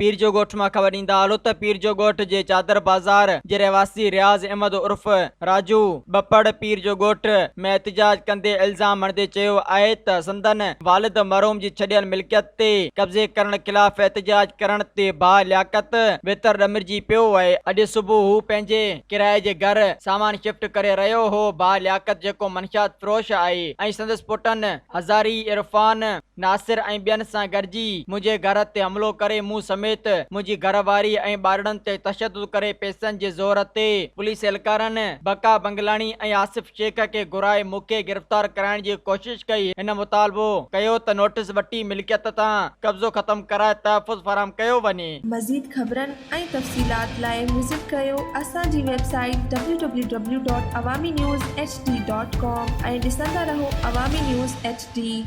پير جو ڳوٺ مان خبر ڏيندا هلو ته پير جو ڳوٺ جي چادر بازار جي رهواسي رياض احمد عرف راجو ٻپڙ پير جو ڳوٺ ۾ احتجاج ڪندي الزام هڻندي چيو آهي ته سندن والد مرحوم جي ڇڏيل ملڪيت تي قبضي ڪرڻ خلاف احتجاج ڪرڻ تي ڀاء لياقت ويتر ڏمرجي پيو آهي اڄ صبح هو پنهنجي ڪرائي جي گهر سامان شفٽ ڪري رهيو هو ڀاء لياقت جيڪو منشيات فروش آهي ۽ سندس پٽن هزاري عرفان ناصر ۽ ٻين سان گڏجي منهنجي گهر تي حملو ڪري مون سميت منهنجي گهر واري ۽ ٻارڙن تي تشدد ڪري پئسن جي زور تي پوليس اهلڪارن بقا بنگلاڻي ۽ آصف شيخ کي گهرائي مون کي گرفتار ڪرائڻ جي ڪوشش ڪئي هن مطالبو ڪيو ته نوٽيس وٺي ملڪيت تان قبضو ختم ڪرائي تحفظ فراهم ڪيو وڃي. مزيد خبرن ۽ تفصيلات لاء وزٽ ڪريو اسان جي website W W W dot Awami news H D dot com ۽ ڏسندا رهو عوامي نيوز ايڇ ڊي.